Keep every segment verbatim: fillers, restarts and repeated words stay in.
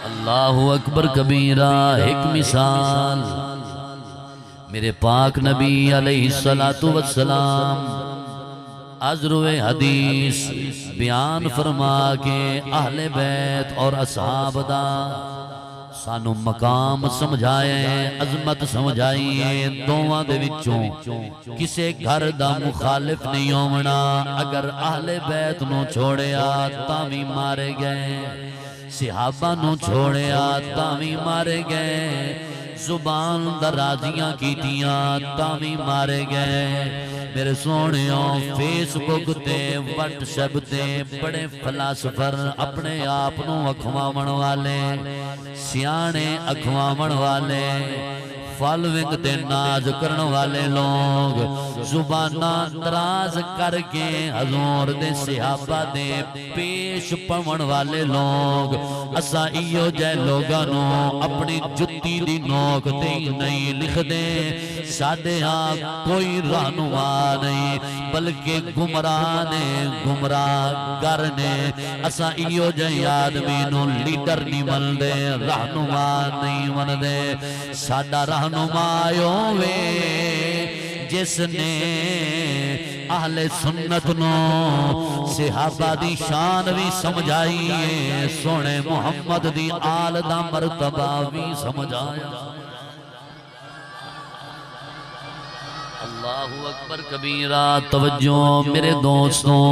اللہ اکبر کبیرہ۔ ہک مثال، میرے پاک نبی علیہ الصلوۃ والسلام از روئے حدیث بیان فرما کے اہل بیت اور اصحاب دا سانوں مقام سمجھائے، عظمت سمجھائیے۔ دوواں دے وچوں کسے گھر دا مخالف نہیں ہووݨا۔ اگر اہل بیت نوں چھوڑیا تاں وی مارے ڳئے، صحابہ نوں چھوڑیا تاں وی مارے ڳئے، زبان دا راضیاں کیتیاں تاں وی مارے ڳئے۔ میرے سوہݨیو، فیس بک تے، وٹس ایپ تے بڑے فلاسفر، اپݨے آپ نوں اکھواوݨ والے، سیاݨے اکھواوݨ والے، فالوئنگ تے ناز کرݨ والے لوگ، زباناں دراز کر کے حضور دے صحابہ دے پیش پوݨ والے لوگ، اساں ایہو جئے لوگاں نوں اپݨی جتی دی نوک تے ہی نہیں لکھدے۔ ساݙے ہاں کوئی رہنما نہیں، بلکہ گمراہ نے، گمراہ گر نے۔ اساں ایہو جئے آدمی نوں لیڈر نہیں مندے، رہنما نہیں مندے۔ ساݙا رہنما اوہ وے جس نے اہل سنت نوں صحابہ دی شان وی سمجھائی ہے، سوہݨے محمد دی آل دا مرتبہ وی سمجھایا۔ اللہ اکبر کبیرہ۔ توجہ میرے دوستوں،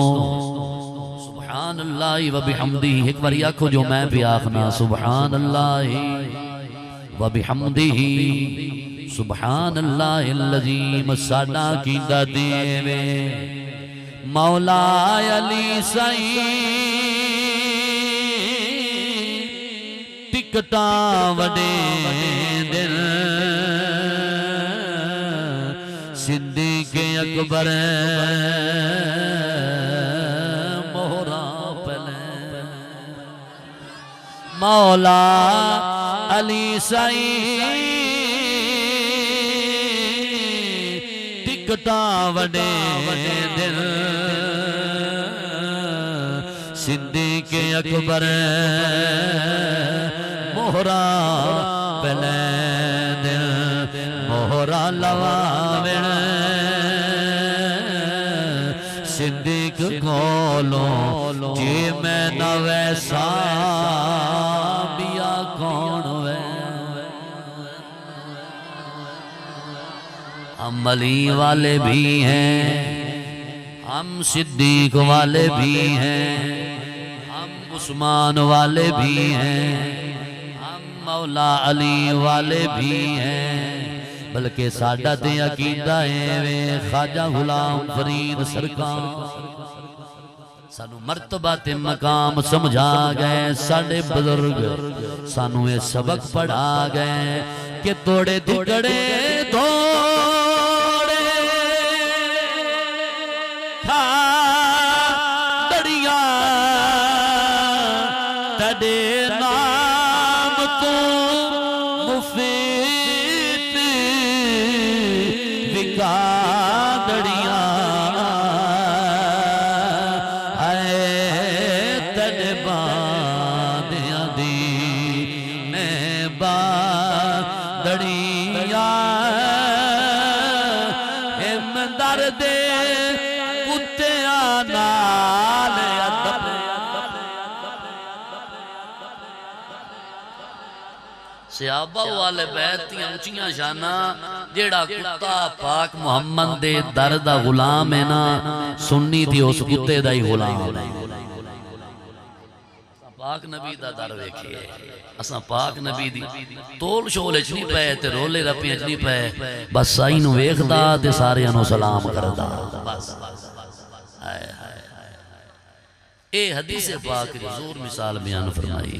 سبحان اللہ و بحمدہ۔ ہک واری آکھو جو میں پیا آکھنا، سبحان اللہ و بحمدہ، سبحان اللہ العظیم۔ ساݙا کیندا دے وے مولا علی سائیں، ٹکٹاں وݙیندن، صدیق اکبر مہراں پلے۔ مولا علی سائیں، ٹکٹاں وݙیندن، صدیق اکبر مہراں پلیندن، مہراں لواوݨ صدیق کولوں، جے میں نہ ویساں، ٻیا کون وے؟ ہم علی والے بھی ہیں، ہم صدیق والے بھی ہیں، ہم عثمان والے بھی ہیں، ہم مولا علی والے بھی ہیں، بلکہ ساݙا تے عقیدہ اے وے خواجہ غلام فرید سرکار۔ سانوں مرتبہ تے مقام سمجھا ڳئے، ساݙے بزرگ سانوں اے سبق پڑھا ڳئے کہ توڑے دھکڑے دوڑے کھا دڑیاں، تیݙے نام توں مفید وکا دڑیاں، ہائے تیݙے باندیاں دی میں با دڑیاں، ہمدرد کتیاں نال ادب۔ صحابہ و اہل بیت دیاں اچیاں شاناں، جیڑھا کتا پاک محمد دے در دا غلام ہے نا، سنی تھی اس کتے دا ہی غلام ہے۔ اساں پاک نبی دا در ویکھیے، اساں پاک نبی دی تول شول اچ نہیں پئے تے رولے رپے اچ نہیں پئے، بس سائیں نو ویکھدا تے ساریاں نو سلام کردا۔ بس۔ ہائے ہائے۔ اے حدیث پاک دی حضور مثال بیان فرمائی۔